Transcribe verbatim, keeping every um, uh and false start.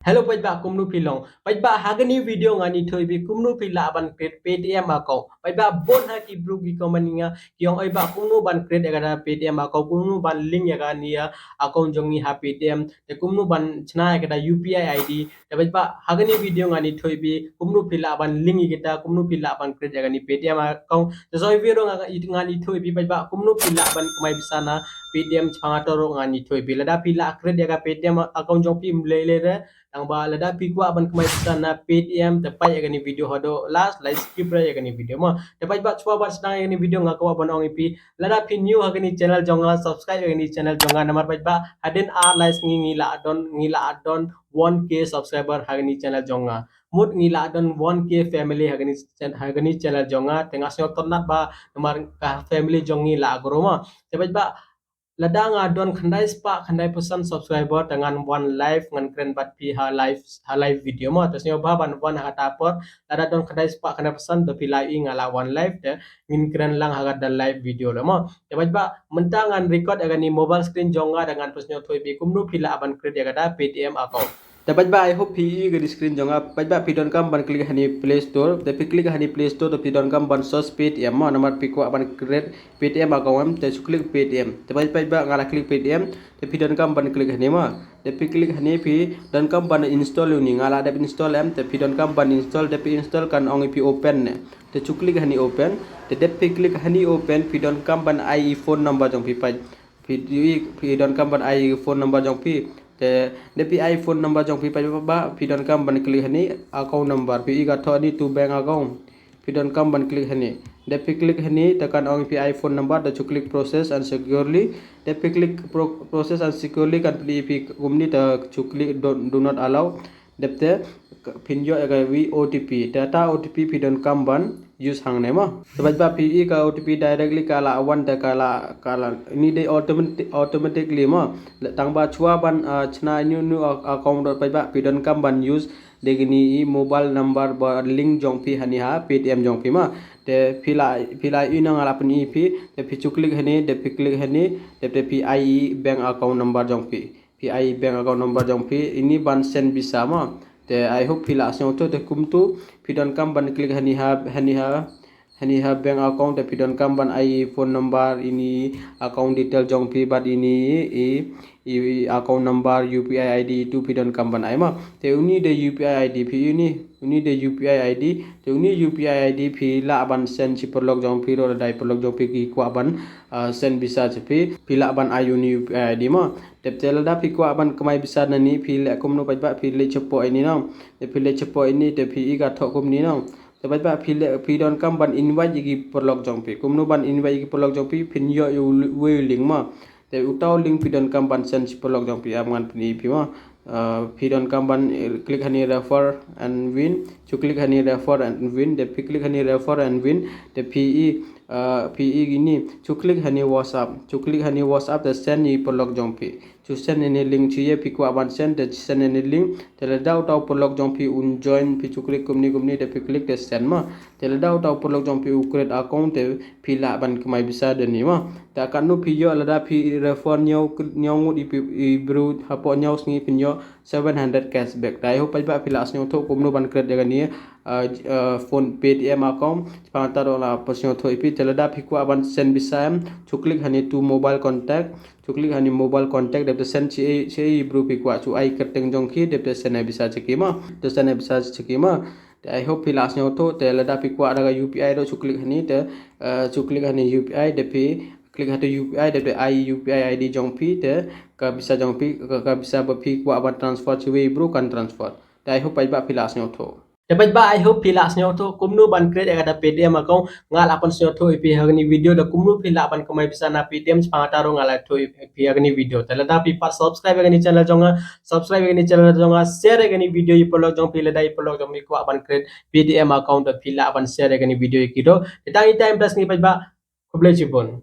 Hello paidbah, kumno phi long? Paidbah, ha kane ka video ngan ïathuh ïa phi kumno phi lah ban create Paytm account. Paidbah, bun ha ki bru ki comment ïa nga, ki ong oi bah kumno ban create ïa kata Paytm account, kumno ban link ïa kane ka account jong ngi ha Paytm, te kumno ban shna ïa kata U P I I D. Te paidbah, ha kane ka video ngan ïathuh ïa phi kumno phi lah ban link ïa kata, kumno phi lah ban create ïa kane ka Paytm account. Te shuwa ïa phi ruh nga, ngan ïathuh ïa phi paidbah kumno phi lah ban kamai pisa na Paytm, shaphang kata ruh ngan ïathuh ïa phi. Lada phi lah create ïa ka Paytm account jong phi, ym lei lei re, tang ba lada phi kwah ban kamai pisa na Paytm, te peit ïa kane ka video haduh last, la skip re ïa kane ka video mo. Te paidbah, shuwa ban sdang ïa kane ka video nga kwah ban ong ïa phi, lada phi new ha kane ka channel jong nga, subscribe ïa kane ka channel jong nga, namar paidbah, hadien ar lai sngi ngi lah don, ngi lah don one K subscriber ha kane ka channel jong nga. Mut ngi lah don one K family ha kane ka chan-, ha kane ka channel jong nga, te nga sngewtynnat ba namar ka family jong ngi lah grow mo. Te paidbah, lada nga don khyndai spah khyndai phew san subscriber, te ngan wan live, ngan kren bad phi ha live, ha live video mo. Te sngewbha ban wan ha kata por, lada don khyndai spah khyndai phew san, te phi lah ïohi nga la wan live, te ngin kren lang ha kata live video leh mo. Te paidbah, mynta ngan record ïa kane ka mobile screen jong nga, te ngan pynsngewthuh ïa phi kumno phi lah ban create ïa kata Paytm account. Te paidbah, I hope phi ïohi ïa kane ka screen jong nga. Paidbah, phi donkam ban click ha kane ka Play Store. Te phi click ha kane ka Play Store, te phi donkam ban search Paytm mo, namar phi kwah ban create Paytm account em, te shu click Paytm. Te paidbah, nga la click Paytm. Te phi donkam ban click ha kane mo. Te phi click ha kane, phi donkam ban install ïa une, nga la dep install em, te phi donkam ban install, te phi install kan ong ïa phi open ne. Te shu click ha kane open. Te dep phi click ha kane open, phi donkam ban ai ïa i phone number jong phi paid. Phi, phi donkam ban ai ïa i phone number jong phi. Te dep phi ai phone number jong phi paidbah, phi donkam ban click ha kane account number. Phi ïohi ka thoh ha kane to bank account. Phi donkam ban click ha kane. Dep phi click ha kane, te kan ong ïa phi ai phone number, te shu click process and securely. Dep phi click pro-, process and securely, kan pyni ïa phi kumne, te shu click do, do not allow. Dep te phin ïoh ïa ka O T P. Te kata O T P phi donkam ban use hangne mo. Te paidbah, phi ïohi ka O T P directly ka la wan, te ka la, ka la, ine dei automatic, automatically mo. Tang ba shuwa ban, ah, shna ïa une u account ruh paidbah, phi donkam ban use da kane i mobile number ba link jong phi ha kane ha Paytm jong phi mo. Te phi la, phi la ïohi, nga la pyni ïa phi, te phi shu click ha kane, te phi click ha kane, te, te phi ai i bank account number jong phi. Phi ai i bank account number jong phi, ine ban send pisa mo. Te I hope phi la sngewthuh, te kumtu phi donkam ban click ha kane ha, ha kane ha, ha kane ha bank account, te phi donkam ban ai i phone number, ine account detail jong phi, bad ine i, i, i account number, U P I I D, itu phi donkam ban ai mo. Te une dei U P I I D phi, une, une dei U P I I D, te une U P I I D phi lah ban send sha i paralok jong phi ruh, lada i paralok jong phi ki kwah ban, ah, send pisa sha phi, phi lah ban ai une U P I I D mo. Dep te lada phi kwah ban kamai pisa na kane, phi leh kumno paidbah, phi leit shapoh ine no. Te phi leit shapoh ine, te phi ïohi ka thoh kumne no. Te paidbah, phi leh, phi donkam ban invite ïa ki paralok jong phi. Kumno ban invite ïa ki paralok jong phi, phin ïoh ïa u li-, uwei u link mo. Te uta u link phi donkam ban send sha i paralok jong phi, ap ngan pyni ïa phi mo. Ah, phi donkam ban, eh, click ha kane refer and win. Shu click ha kane refer and win. Dep phi click ha kane refer and win, te phi ïohi, ah, phi ïohi ine. Shu click ha kane WhatsApp. Shu click ha kane WhatsApp, te send ïa i paralok jong phi. Shu send ine link, shu ïa phi kwah ban send, te send ine link. Te lada uta u paralok jong phi un join, phi shu click kumne kumne, te phi click te send mo. Te lada uta u paralok jong phi u create account, te phi lah ban kamai pisa da kane mo. Te katno phi ïoh lada phi refer hynñiew, hynñiew ngut i pi-, i bru hapoh hynñiew sngi, phin ïoh seven hundred cashback. Te I hope paidbah phi la sngewthuh kumno ban create ïa kane, ah, ah, phone Paytm account. Shaphang kata ruh la pynsngewthuh ïa phi. Te lada phi kwah ban send pisa em, shu click ha kane to mobile contact. Shu click ha kane mobile contact, dep te send sha i, sha i bru phi kwah, shu ai kyrteng jong phi, dep te send ai pisa sha ki mo. Te send ai pisa sha ki mo. Te I hope phi la sngewthuh, te lada phi kwah da ka U P I ruh shu click ha kane, te, eh, shu click ha kane U P I, dep phi click ha kata U P I, dep te ai U P I I D jong phi, te ka pisa jong phi, ka, ka pisa ba phi kwah ban transfer sha uwei u bru kan transfer. Te I hope paidbah phi la sngewthuh. Te paidbah, I hope phi la sngewthuh kumno ban create ïa kata Paytm account. Nga la pynsngewthuh ïa phi ha kane ka video, da kumno phi lah ban kamai pisa na Paytm, shaphang kata ruh nga la ïathuh ïa phi ha kane ka video. Te lada phi pat subscribe ïa kane ka channel jong nga, subscribe ïa kane ka channel jong nga, share ïa kane ka video ïa i paralok jong phi, lada i paralok jong phi kwah ban create Paytm account, te phi lah ban share ïa kane ka video ïa ki ruh. Te tang ita i best ngi paidbah. Khublei shibun.